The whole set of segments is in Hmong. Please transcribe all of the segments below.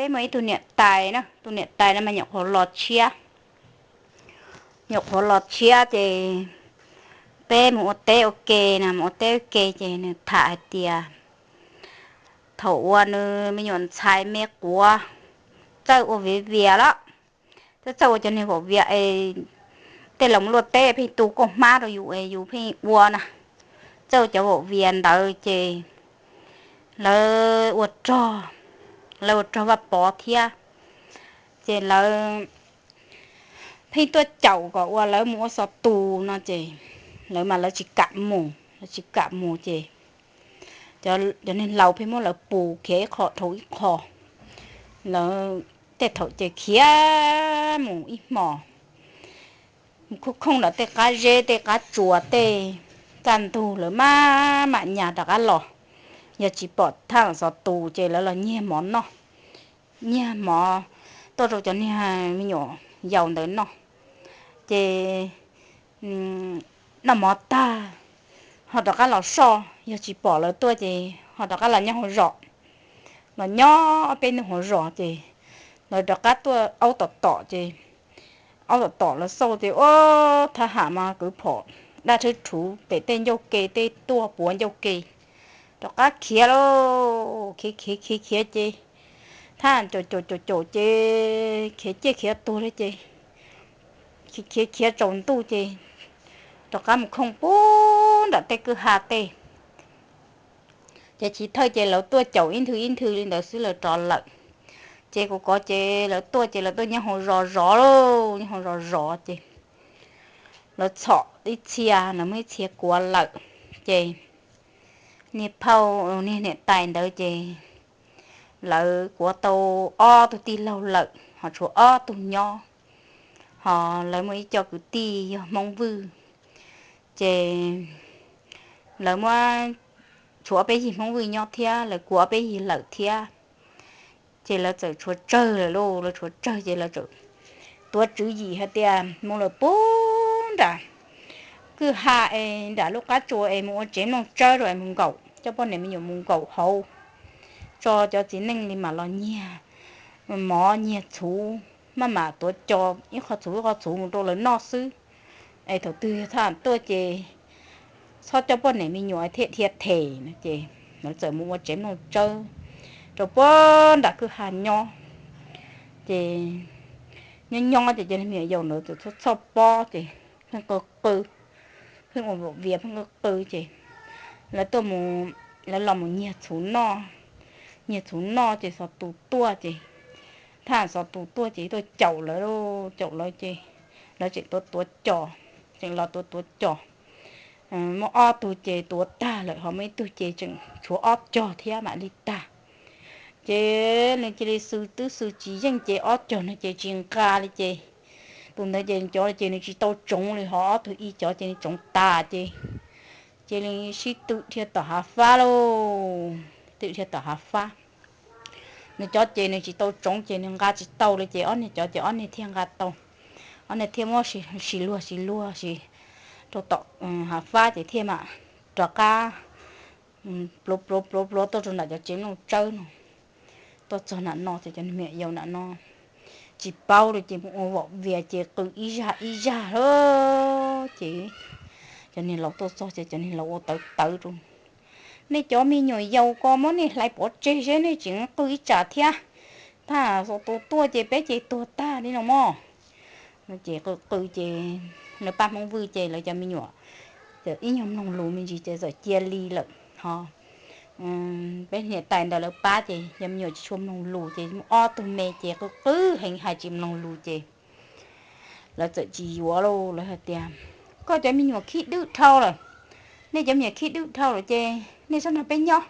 Peb muaj ib tug niam tais na, tus niam tais no mas nyuam qhuav los tshiab, nyuam qhuav los tshiab ces peb mus ua teb ua ke na, mus ua teb ua ke ces nws tham hais tias thaum uas nws me nyuam ntxhais me quav txawj ua viav vias lawm, txawj txawj ua cov niag vaum vias es tej laus mus luaj teb pheej tu kauj hmab rau yus es yus pheej ua na, txawj ua cov vaum vias ntawd ces lawv ua rog, lawv ua rog Vaj Pov thiab, ces lawv pheej tuaj caum kom ua lawv mus ua xov tus no ces lawv mas lawv tsis kam mus, lawv tsis kam mus ces cov niag laus pheej muab lawv pus khiav ib qho dhau ib qho, lawv tej thaum ces khiav mus ib hmos, mus khooj khooj ntawm tej qab zeb tej qab tsuas tej, kaj ntug lawv mam mam nyas rov qab los, yog tsis pom thaj xov tus ces lawv los nyiag mov noj, nyiag mov tuaj rau cov niag me nyuam yaus ntawd noj, ces noj mov tag ho rov qab los soj, yog tsis pom lawv tuaj ces ho rov qab los nyob hauv zos, los nyob peb hnub hauv zos ces lawv rov qab tuaj aub tom tom ces aub tom tom lawv xauj ces ua thab ham mas kwv phom dab tsheb rhuv pem tej ncauj ke tej tuaj puav ncauj ke, rov qab khiav lauj, khiav khiav khiav khiav ces thab caum caum caum caum ces khiav ciaj khiav tuag li ces khiav khiav khiav tsaus ntuj ces rov qab mus khooj puag nram tej kwj ha tej. Ces chiv thawj ces lawv tuaj caum ib nthwv ib nthwv li ntawd xwb lawv rov lawm. Ces kuv kov ces lawv tuaj ces lawv tuaj nyob hauv zos zov lauj, nyob hauv zos zov ces lawv txhom ib txhia, lawv muaj ib txhia kuav lawm. Ces niag phauj niag niam tais ntawd ces lawv kuav tau ob tug tij laug lawm ho tshuav ob tug nyob, ho lawv muaj ib co kwv tij yog Hmoob Vwj, ces lawv muab tshuav ob peb yig Hmoob Vwj nyob thiab, lawv kuav ob peb yig lawm thiab. Ces lawv txawm tshuav tsawg lawm lauj, lawv tshuav tsawg ces lawv txawm tuav tswv yim hais tias mus lawm puag nram kwj ha es nram lub qab tsua es mus ua tsev nplooj tsawb rau es mus nkaum coj poj niam me nyuam mus nkaum hauv, tso cov txiv neej li mam los nyiag mov nyiag txhuv, maj mam tuav co ib qho txhuv ib qho txhuv mus rau lawv noj xwb. Es thaum twg thaj tuaj ces txhob coj poj niam me nyuam thiaj dhia them no ces lawv txawm mus ua tsev nplooj tsawb rau puag nram kwj ha nyob. Ces nyob nyob ces cov niag me nyuam yaus ntawd txawm txhob txhoj pob ces pheej qw qw, pheej ua vaum vias pheej qw qw ces lawv tuaj mus, lawv los mus nyiag txhuv noj, nyiag txhuv noj ces xov tus tuaj ces, thaj xov tus tuaj ces tuaj caum lawv, caum lawv ces lawv tseem tuav tuav cos, tseem los tuav tuav cos. Muaj ob tug ces tuav tag lawm ho muaj ib tug ces tseem tshuav ob cog thiab mam li tag. Ces nws cia li xwb twb xwb tsis yeej ces ob cog no ces tsis nqa li ces tus ntawd ces cov ces nws tsis tau tsoov li ho ob tug ib cov ces nws tsoov tas ces cia li sib twm dhia tom hav fab lauj, twm dhia tom hav fab. Nws cov ces nws tsis tau tsoov ces nws nqa tsis tau li ces ob niag cov ces ob niag thiaj nqa tau, ob niag thiaj muab sis luag sis luag sis rau tom hav fab ces thiaj mam rov qab pluav pluav pluav pluav tuaj rau nram cov tsev nplooj tsawb no. Tuaj txog nram no ces cov niag me nyuam yaus nram no tsis paub li ces mus ua vaum vias ces qw ib zaj ib zaj lawm ces cov niag laus tuaj txog ces cov niag laus ua tawv tawv rau, nej cov me nyuam yaus ko muab nej hlais pov tseg seb nej tseem qw ib tsam thiab, thaj xov tus tuaj ces peb ces tuag tag li no mog. Ces qw qw ces lawv pab Hmoob Vwj ces lawv cov me nyuam ib nyuag mloog lus me ntsis ces txawm cia li lawm ho. Peb niam tais ntawd lawv pab ces cov me nyuam tsis tshua mloog lus ces muaj ob tug me ces qw qw heev hais tsis mloog lus ces lawv txawm tsis yuav lauj, lawv hais tias koj cov me nyuam khib dwb dhau lawm, nej cov me nyuam khib dwb dhau lawm ces nej sab nrog peb nyob,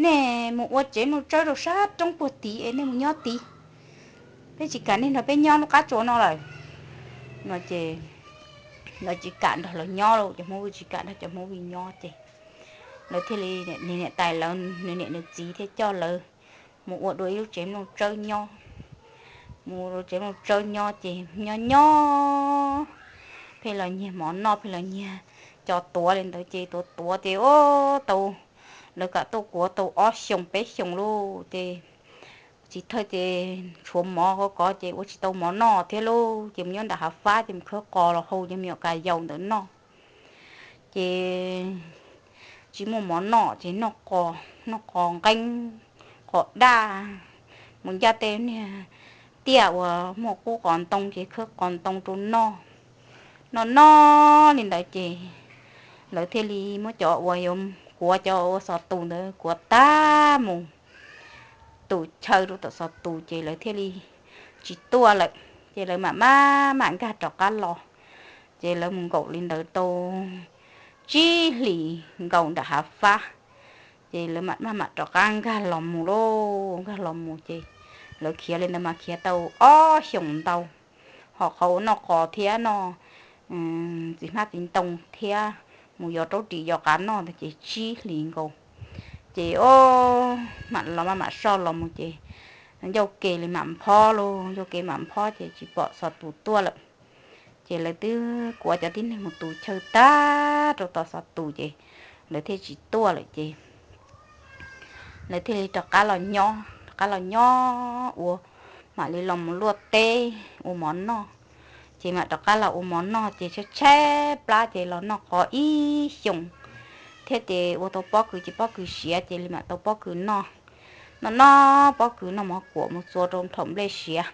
nej mus ua tsev nplooj tsawb rau sab roob puag tid es nej mus nyob tid, peb tsis kam nej nrog peb nyob lub qab tsua no lawm no ces lawv tsis kam nrog lawv nyob lauj, cov Hmoob Vwj tsis kam nrog cov Hmoob Vwj nyob ces lawv thiaj li, niam tais lawv nws niam nws txiv thiaj coj lawv mus ua dua ib lub tsev nplooj tsawb nyob. Mus ua tsev nplooj tsawb nyob ces nyob nyob pheej los nyiag mov noj pheej los nyiag cov tuav li ntawd ces tuav tuav ces ua tau lawv kam tuaj kuav tau ob xyoos peb xyoos lauj ces txiv thawj ces tshuav mov kov kov ces ua tsis tau mov noj thiab lauj, ces mus nyob nram hav fab ces mus khawb qos los hau cov me nyuam kas yaus ntawd noj. Ces tsis muaj mov noj ces noj qos, noj qos nqeeb, qos daj, mus ncaj tej niag tiaj uas muaj qub qos ntoo ces khawb qos ntoo rau noj. Noj noj li ntawd ces lawv thiaj li muab cov uas yuav kuav cov ua xos tus ntawd kuav tag mus, tus chaw rau tom xos tus ces lawv thiaj li tsis tuaj lawm. Ces lawv mam maj mam nkag rov qab los. Ces lawv mus nkaum li ntawd tau tsib hlis nkaus nram hav fab, ces lawv mam maj mam rov qab nkag los mus lauj. Nkag los mus ces lawv khiav li ntawd mas khiav tau ob xyoos ntau, ho qhov uas noj qos thiab noj txiv hmab txiv ntoo thiab mus yos raub ris yos qav noj ntawd ces tsib hlis nkaus. Ces o, mam los maj mam soj los mus ces ncauj ke li mam nphob lauj, ncauj ke mam nphob ces tsis pom xos tus tuaj lawm. Ces lawv twb kuav cov tib neeg mus tu chaw tag rau tom xos tus ces lawv thiaj tsis tuaj lawm ces lawv thiaj li rov qab los nyob, rov qab los nyob ua, mam li los mus luaj teb ua mov noj. Ces mam rov qab los ua mov noj ces tshaib tshaib plab ces los noj qos ib xyoos thiab ces ua tau pob kws ces pob kws siav ces li mam tau pob kws noj. Noj noj pob kws noj mov kuam mus txua rau nplaum nplej siav,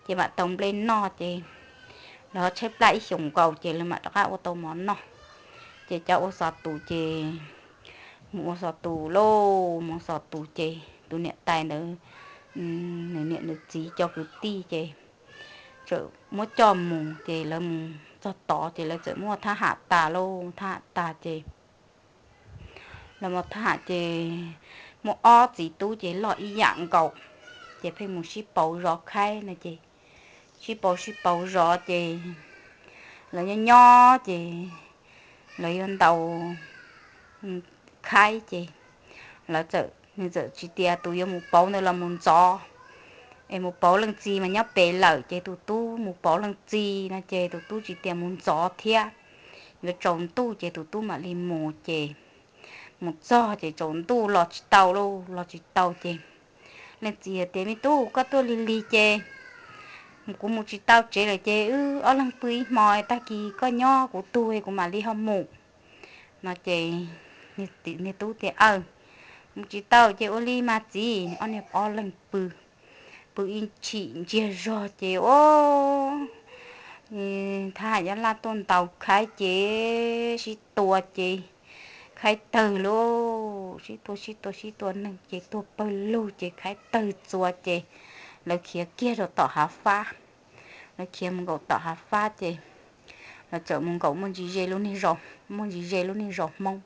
ces mam tau nplej noj ces lawv tshaib plab ib xyoos nkaus ces lawv mam rov qab ua tau mov noj. Ces cov ua xos tus ces mus ua xos tus lauj, mus xos tus ces tus niam tais ntawd, nws niam nws txiv cov kwv tij ces txawm muab coj mus ces lawv mus txog tod ces lawv txawm muaj thab ham tas lauj, thab ham tas ces lawv muaj thab ham ces muaj ob txiv tub ces loj ib yam nkaus, ces pheej mus sib pauv zov khaib no ces sib pauv sib pauv zov ces lawv nyob nyob ces lawv yuav ntaus khaib ces lawv txawm, nws txawm tsis tias tus yuav mus pauv ntawd los mus ntxov, es mus pauv leej txiv mas nyob pem lawm ces tus tub mus pauv leej txiv no ces tus tub tsis tias mus ntxov thiab, yuav tsaus ntuj ces tus tub mam li mus ces mus txog ces tsaus ntuj los tsis tau lauj, los tsis tau ces leej txiv tias me tub koj tuaj lig lig ces kuv mus tsis tau tsev lawm ces wb ob leeg pw ib hmo, tag kis koj nyob kuv tug kuv mam li ho mus no ces niag tub tias aw, mus tsis tau ces ua li mas txiv. Ob niag ob leeg pw, pw ib chim ntsiag zog ces o, thab ham Nyab Laj tuaj ntaus khaib ces sib tua ces khaib tawg lauj, sib tua sib tua sib tua neeg ces tuag pawg lug ces khaib tawg txua ces lawv khiav kiag rau tom hav fab. Lawv khiav mus nkaum tom hav fab ces lawv txawm mus nkaum muaj ntsis ze lub niag zos, muaj ntsis ze lub niag zos Hmoob.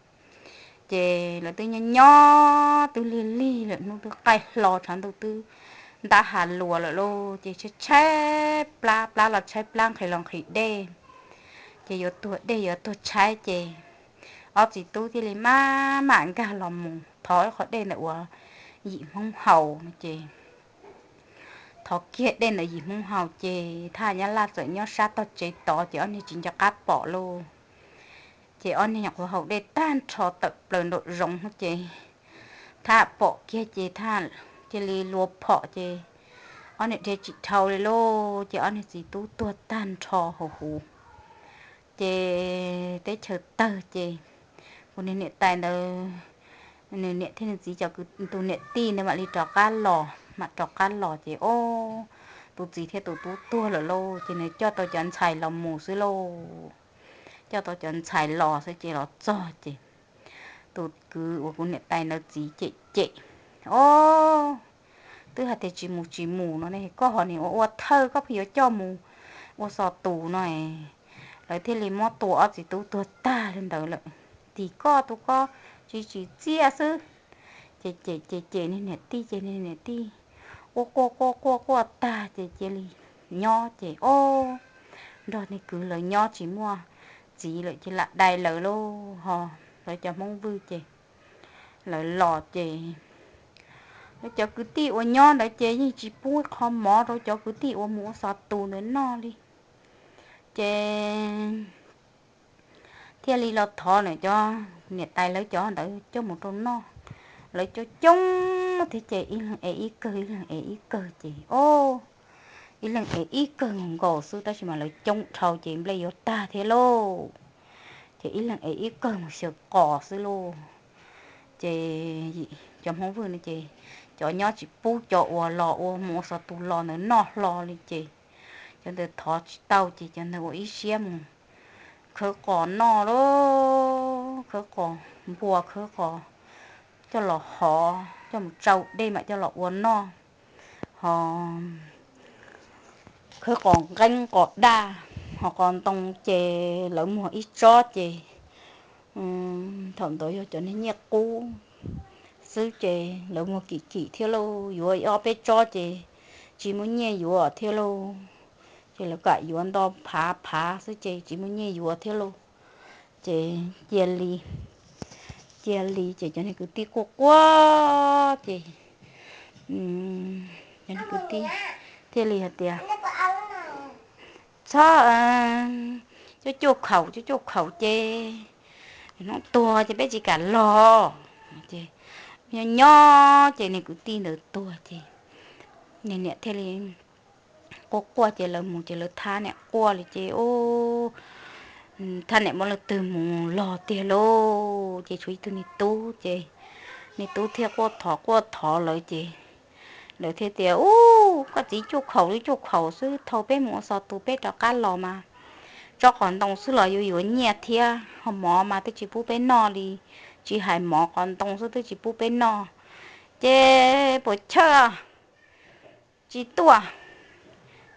Ces lawv twb nyob nyob twb lig lig lawm, hnub twb qaij hlo tshav ntuj twb ntab hav luas lawm lauj, ces tshaib tshaib plab, plab los tshaib plab, nqhis los nqhis dej, ces yuav tuag dej yuav tuag tshaib ces ob txiv tub thiaj li maj mam nkag los mus thov ib qho dej ntawm uas yim Hmoob haus no ces thov kiag dej ntawm yim Hmoob haus ces thab ham Nyab Laj txawm nyob sab tog tsev tod ces ob niag tsis nco qab pom lauj. Ces ob niag nyuam qhuav haus dej tag nrho tawm plaws nraum zoov ces thab ham pom kiag ces thab ham cia li luas phom ces ob niag dhia tsis dhau li lauj, ces ob niag txiv tub tuag tag nrho hauv huv. Ces teb chaws tawg ces kuv niag niam tais ntawd, nws niam thiab nws txiv cov, tus niam tij ntawd mam li rov qab los, mam rov qab los ces o, tus txiv thiab tus tub tuag lawm lauj, ces nws coj tau cov ntxhais los mus xwb lauj. Coj tau cov ntxhais los xwb ces los txog ces tus kwv uas kuv niam tais ntawd txiv cem cem, o, twb hais tias tsis mus tsis mus no ne, koj ho nim ua ua thawj koj pheej yuav coj mus ua xos tus no. Lawv thiaj li muab tua ob txiv tub tuag tag li ntawd lawm. Tim koj tus koj tsis tsim txiaj xwb. Ces cem cem cem niag niam tij ces niag niam tij quaj quaj quaj quaj quaj tag ces cia li nyob ces o, nrog niag kwv lawv nyob tsis muaj txiv lawm ces lam dai lawv lauj, ho lawv cov Hmoob Vwj ces lawv los ces lawv cov kwv tij uas nyob ntawd ces yeej tsis pub qho mov rau cov kwv tij uas mus ua xos tus ntawd noj li. Ces thiaj li los thov lawv cov niam tais lawv cov ntawd coj mus rau noj. Lawv coob coob thiab ces ib leeg ev ib kawg, ib leeg ev ib kawg ces, o, ib leeg ev ib kawg nkaus xwb, tab sis mas lawv coob dhau ces nplej yuav tag thiab lauj. Ces ib leeg ev ib kawg mus xyaw qos xwb lauj. Ces cov Hmoob Vwj no ces cov nyob tsis pub cov uas los ua mus ua xov tus los ntawd noj hlo li ces cov ntawd thov tsis tau ces cov ntawd ua ib siab mus khawb qos noj lauj, khawb qos npua, khawb qos coj los hov, coj mus tsau dej mam coj los ua noj. Ho khawb qos nqeeb qos daj, ho qos ntoo ces lawv muag ib tsob ces thaum ntawd yog cov niag nyiaj qub xwb ces lawv muag kim kim thiab lauj, yuav ob peb tsob ces tsis muaj nyiaj yuav thiab lauj. Ces lawv kam yuav nto phav phav xwb ces tsis muaj nyiaj yuav thiab lauj. Ces cia li, cia li ces cov niag kwv tij quaj quaj ces cov niag kwv tij thiaj li hais tias, txhob, cuaj cuaj khaum, cuaj cuaj khaum ces hnub tuag ces peb tsis kam los. Ces nyob nyob ces niag kwv tij ntawd tuag ces niag niam thiaj li quaj quaj ces lawv mus ces lawv thab niam quaj li ces, u, thab niam muab leej twg mus los tiag lauj. Ces tshuav ib tug niag tub ces niag tub thiaj quaj thov quaj thov lawv ces lawv thiaj tias, u, koj txiv, cuaj khaum li cuaj khaum xwb, thaum peb mus ua xov tus peb rov qab los mas tsob qos ntoo xwb los yuav yuav nyiaj thiab, ho mov mas twb tsis pub peb noj li, tsis hais mov, qos ntoo xwb twb tsis pub peb noj. Ces puas chawj tsis tuaj.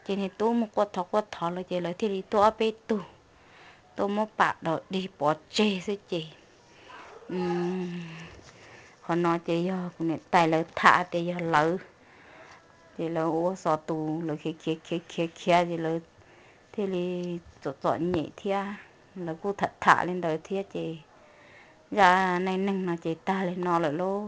Ces niag tub mus quaj thov quaj thov lawv ces lawv thiaj li tuaj ob peb tug tuaj muab pam dog dig pov tseg xwb ces qhov no ces yog kuv niam tais lawv tham tias yog lawv, ces lawv ua xov tus lawv khiav khiav khiav khiav khiav ces lawv thiaj li txom txom nyem thiab, lawv kuj tham tham li ntawd thiab ces zaj neej neeg no ces tag li no lawm lauj.